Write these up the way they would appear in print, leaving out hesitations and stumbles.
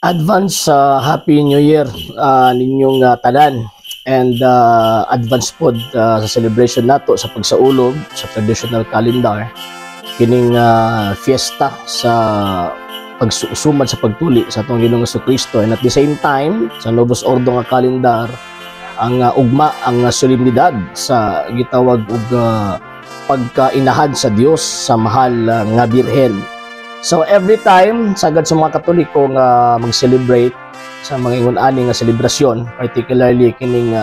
Advance sa Happy New Year ninyong tanan and advance pod sa celebration nato sa pagsaulog sa traditional calendar, kining fiesta sa pagsusumad sa pagtuli sa atong Ginoong Kristo, and at the same time sa Novus Ordo nga calendar ang ugma ang solemnidad sa gitawag og pagkainahan sa Dios sa mahal nga Birhen. So every time sagad sa mga Katoliko nga mag-celebrate sa mga ingon ani nga selebrasyon, particularly kining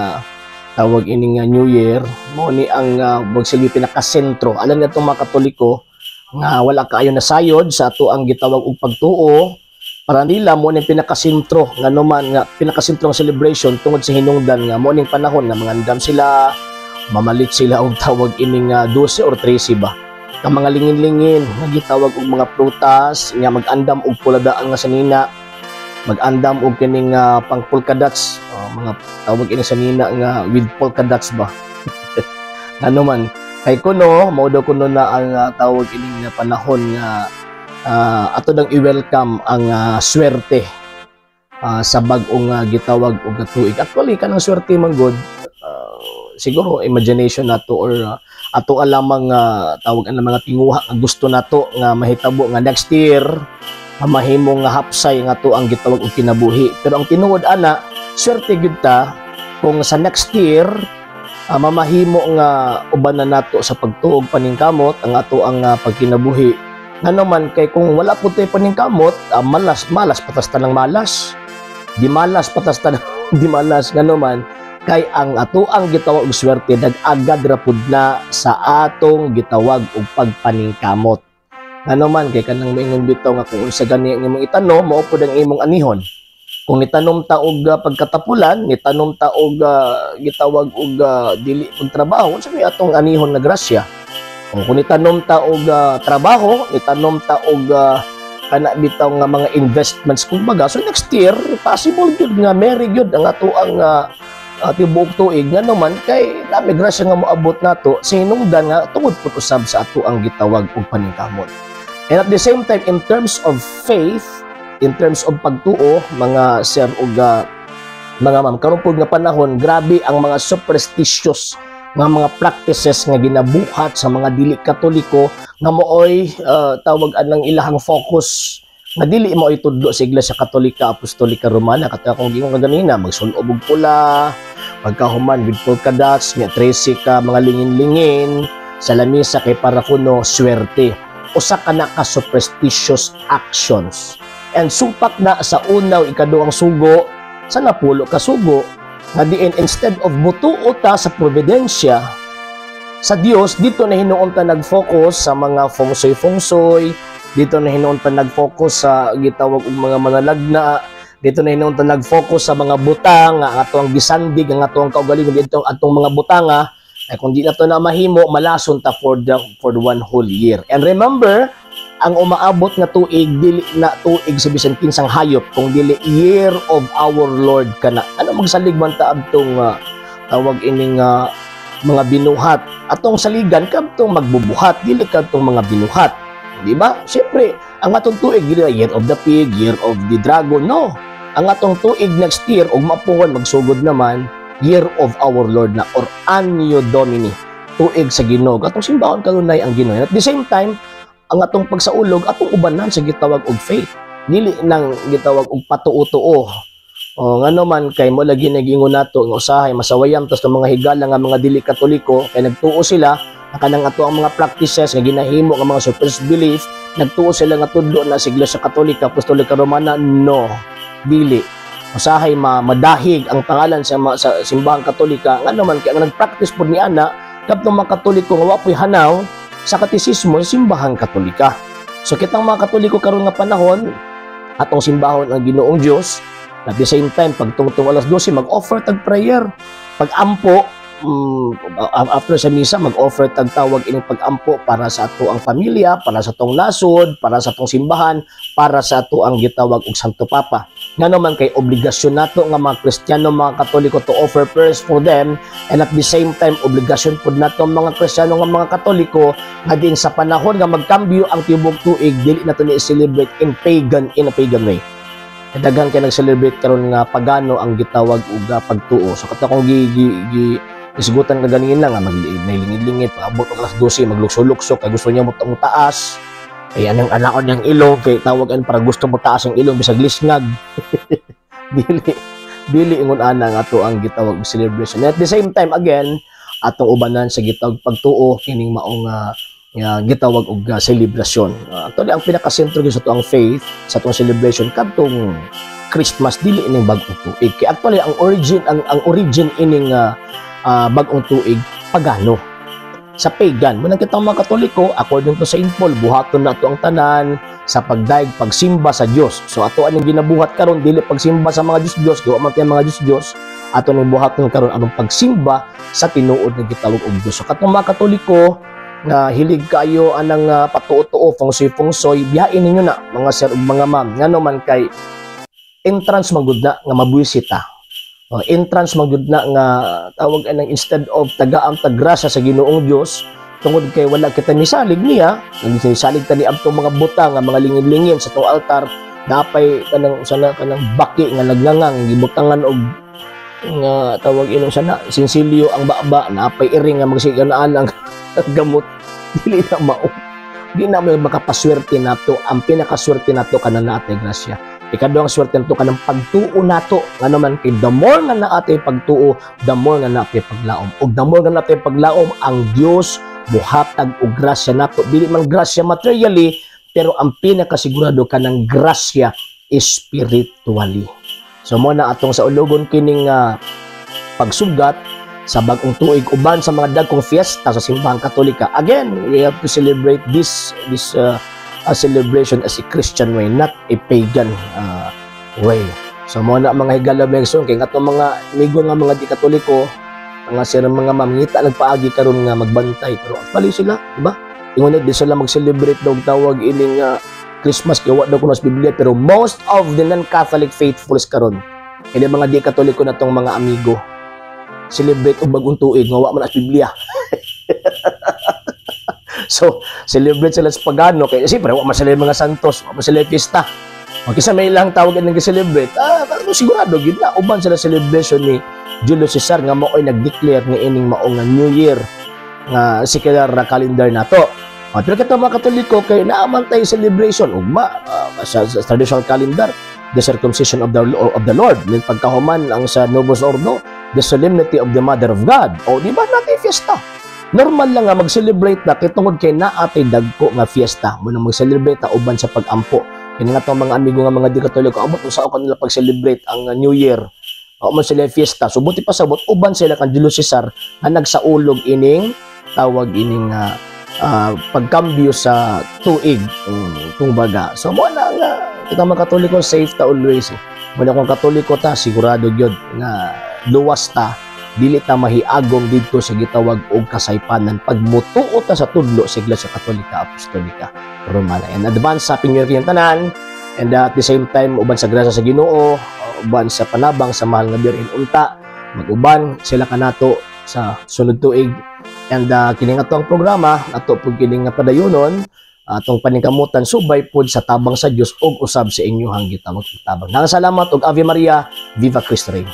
tawag ining New Year, mo ni ang magsilbi pinakasentro. Alam nga itong mga Katoliko nga wala kaayo nasayod sa ato ang gitawag og pagtuo, para nila mo ni pinakasentro, nga man nga pinakasentro ang celebration tungod sa hinungdan nga mo ning panahon nga mangandam sila, mamalit sila og tawag ining 12 or 13 ba ka mga lingin-lingin nga gitawag og mga prutas nga mag-andam og puladaan nga sanina, mag-andam og kining pang polka dots, mga tawag ini sanina nga with polka dots ba. Ano man kay kuno mao daw kuno na ang tawag ining panahon nga ato nang i-welcome ang swerte sa bag-ong gitawag og tuig. Actually, kanang swerte man gud, siguro imagination nato or ato alamang tawag ang mga tinguha nga gusto nato nga mahitabo nga next year nga mahimo nga hapsay nga to ang gitawag og kinabuhi. Pero ang tinuod ana, swerte gyud ta kung sa next year mamahimo nga uban na nato sa pagtuog paningkamot ang ato ang pagkinabuhi. Ngano man kay kung wala po tayo paningkamot, malas malas patas ta ng malas, di malas patas ta ng di malas. Ngano man kay ang ato ang gitawag og swerte nag-agad ra pud na sa atong gitawag og pagpaningkamot. Ngano man kay kanang moingon bitaw nga kung unsa gani ang imong itanom, mao pud ang imong anihon. Kung nitanom ta og pagkatapulan, nitanom ta og gitawag og dili pagtrabaho, unsa may atong anihon nga grasya? O kung nitanom ta og trabaho, nitanom ta og kana bitaw nga mga investments kumbaga, so next year possible gyud nga merry gyud ang ato ang tibuok tuig, nga naman kay nami grasya nga moabot nato sa hinungdan nga tungod pud usab sa ato ang gitawag og paningkamot. And at the same time, in terms of faith, in terms of pagtuo, mga sir ug mga ma'am, karon pud nga panahon, grabe ang mga superstitious nga mga practices nga ginabuhat sa mga dili Katoliko nga mooy tawag anang ilahang focus nga dili mo itudlo sa Iglesia Katolika Apostolika Romana. Katong akong giingon kaganina, magsulob og pula pagkahuman with polka dots nga 13 ka mga lingin-lingin sa lamisa kay para kuno swerte. Usa ka na ka superstitious actions and supak na sa una ug ikaduhang sugo sa napulo ka sugo, nga diin instead of mutuo ta sa providensya sa Dios, dito na hinuon ta nag-focus sa mga feng shui feng shui, dito na hinuon ta nag-focus sa gitawag og mga manalagna, dito na hinuon ta nag-focus sa mga butang nga ato ang gisandig ang ato ang kaugalingon dito, ang atong mga butanga ay kung di na to na mahimo, malason ta for the one whole year. And remember, ang umaabot nga tuig dili na tuig sa bisan kinsang hayop kung dili Year of Our Lord kana. Ano magsalig man ta adtong tawag ining mga binuhat? Atong saligan kadtong magbubuhat, dili kadtong mga binuhat, di ba? Siyempre, ang atong tuig dili na Year of the Pig, Year of the Dragon, no. Ang atong tuig next year ug mapuhon magsugod naman, Year of Our Lord na or Anno Domini, tuig sa Ginoo. Atong simbahon kanunay ang Ginoo. At the same time, ang atong pagsaulog atong ubanan sa gitawag og faith, dili nang gitawag og patuo-tuo. O ngano man kay mo lagi nagingon nato nga usahay masawayan tas ng mga higala nga mga dili Katoliko kay nagtuo sila na kanang ato ang mga practices nga ginahimo nga mga superstitious belief, nagtuo sila nga tudlo na sa Iglesia Katolika Apostolika Romana. No, dili. Usahay ma madahig ang pangalan sa simbahang Katolika, ngano man kay ang nagpractice pod ni ana kadtong mga Katoliko nga wa po'y hanaw sa katisismo sa simbahang Katolika. So kitang mga Katoliko karon nga panahon, atong simbahon ang Ginoong Dios. At the same time, pagtungtong alas 12, mag-offer tag prayer, pag-ampo after sa misa, mag-offer tag tawag ining pag-ampo para sa ato ang pamilya, para sa atong nasod, para sa atong simbahan, para sa ato ang gitawag og Santo Papa. Ngano man kay obligasyon nato nga mga Kristiyano, mga Katoliko, to offer prayers for them, and at the same time obligasyon pud nato mga Kristiyano nga mga Katoliko nga din sa panahon nga magkambyo ang tibok tuig, dili nato ni celebrate in a pagan way. Daghan kay nag-celebrate karon nga pagano ang gitawag og pagtuo. So kato kung gi, gi, gi isgutan ka ganina nga maglingid-lingid pag-abot og alas 12, maglukso-lukso kay gusto niya mo taas. Kay anang anaon niyang ilong, kay tawagan para gusto mo taas ang ilong bisag lisngag. Dili dili ingon ana nga ato ang gitawag og celebration. And at the same time, again, atong ubanan sa gitawag pagtuo kining maong nga gitawag og selebrasyon. Actually, ang pinakasentro gyud sa atoang faith, sa atong celebration kadtong Christmas, dili ining bag-ong tuig. Kay actually ang origin ining bag-ong tuig, pagano, sa pagan. Mao nang kitang mga Katoliko, according to St. Paul, buhaton nato ang tanan sa pagdayeg, pagsimba sa Dios. So ato aning ginabuhat karon, dili pagsimba sa mga Dios-Dios, gawa man tayo mga Dios-Dios, ato ning buhaton karon anong pagsimba sa tinuod nga gitawag og Dios. So katong mga Katoliko nga hilig kayo anang patuo-tuo, feng shui, biyain ninyo na, mga sir ug mga ma'am. Ngano man kay entrance man gud na nga mabwisit ta. Oh, entrance man gud na nga tawag anang instead of tagaam tag grasya sa Ginoong Dios tungod kay wala kita misalig niya, nagsalig ta ni adtong mga butang nga mga lingin-lingin sa tong altar, napay kanang sana kanang baki nga nagngangang gibutangan og nga tawag inong sana sinsilyo ang baba, napay iring nga magsiganaan ang gamot. Dili na mao, di na mo makapaswerte nato. Ang pinakaswerte nato kanang naatay grasya. Ikaduhang swerte nato kanang pagtuo nato, ngano man kay the more nga naatay pagtuo, the more nga naatay paglaom, ug the more nga naatay paglaom, ang Dios muhatag og grasya nato, dili man grasya materially, pero ang pinakasigurado kanang grasya spiritually. So mo na atong saulogon kining pagsugat sa bagong tuig uban sa mga dagkong fiesta sa Simbahang Katolika. Again, we have to celebrate this this a celebration as a Christian way, not a pagan way. So mo na, mga higala, mga igsoon, kay katong mga amigo nga mga di Katoliko, mga sir, mga ma'am, ngita nagpaagi karon nga magbantay, pero actually sila, di ba? Ingon na di sila mag-celebrate daw tawag ining Christmas kay wa daw kuno sa Biblia, pero most of the non-Catholic faithfuls karon, kaya mga di Katoliko na tong mga amigo, celebrate og bagong tuig nga wa man sa Biblia. So, celebrate sila sa pagano kay siyempre wa man sila yung mga santos, wa man sila yung pista. O kisa may ilang tawag ang nag-celebrate, pero sigurado gid na uban sila celebration ni Julius Caesar nga mao'y nag-declare nga ining mao nga New Year nga secular na calendar nato. O, pero kita mga Katoliko kay naaman tayo celebration ugma sa traditional calendar, the circumcision of the Lord, nin pagkahuman ang sa Novus Ordo, the solemnity of the Mother of God. O di ba natin fiesta? Normal lang nga mag-celebrate na kay tungod kay naatay dagko nga fiesta mo nang mag-celebrate ta uban sa pag-ampo. Kini nga tong mga amigo nga mga di Katoliko, abot sa kanila pag-celebrate ang New Year. O man sila fiesta. So buti pa sabot uban sila kan Julius Caesar nga nagsaulog ining tawag ining pagkambyo sa tuig, kumbaga. So mo na nga kita mga Katoliko, safe ta always eh. Mo na kung Katoliko ta, sigurado gyud nga luwas ta, dili ta mahiagom didto sa gitawag og kasaypanan pag mutuo ta sa tudlo sa Iglesia Katolika Apostolika Romana. And advance Happy New Year kayong tanan, and at the same time, uban sa grasya sa Ginoo, uban sa panabang sa mahal nga Birhen, unta mag-uban sila kanato sa sunod tuig. And kini nga ang programa ato pud kini nga padayunon, atong paningkamutan subay pod sa tabang sa Dios ug usab sa inyong gitawag tabang. Nang salamat ug Ave Maria, Viva Cristo Rey.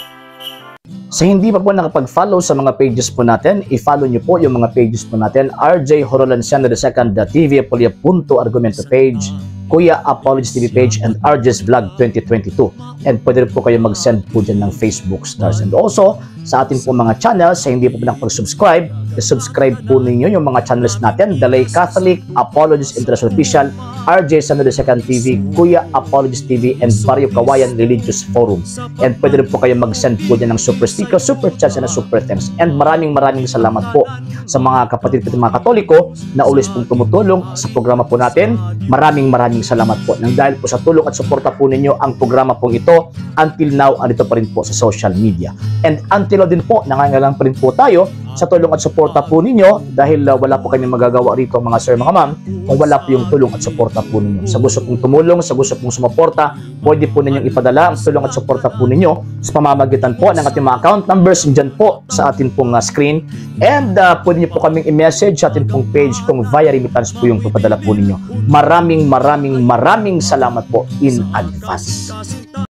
Sa hindi pa po nakapag-follow sa mga pages po natin, i-follow niyo po yung mga pages po natin. RJ Horolanciano II, TV Apolia Punto Argumento page, Kuya Apologies TV page, and RJ's Vlog 2022. And pwede rin po kayo mag-send po dyan ng Facebook stars. And also, sa atin po mga channels, sa hindi po po nakapag-subscribe, i-subscribe po ninyo yung mga channels natin. The Lay Catholic, Apologies International Official, RJ Sano II TV, Kuya Apologies TV, and Barrio Kawayan Religious Forum. And pwede rin po kayo mag-send po dyan ng super sticker, super chats, and super thanks. And maraming maraming salamat po sa mga kapatid po mga Katoliko na always pong tumutulong sa programa po natin. Maraming maraming salamat po. Nang dahil po sa tulong at suporta po ninyo, ang programa pong ito until now andito pa rin po sa social media. And until now din po, nangangailangan pa rin po tayo sa tulong at suporta po ninyo dahil wala po kami magagawa rito, mga sir, mga ma'am, kung wala po yung tulong at suporta po ninyo. Sa gusto pong tumulong, sa gusto pong sumuporta, pwede po ninyong ipadala ang tulong at suporta po ninyo sa pamamagitan po ng ating mga account numbers dyan po sa atin pong screen. And pwede niyo po kaming i-message sa atin pong page kung via remittance po yung papadala po ninyo. Maraming maraming maraming salamat po in advance.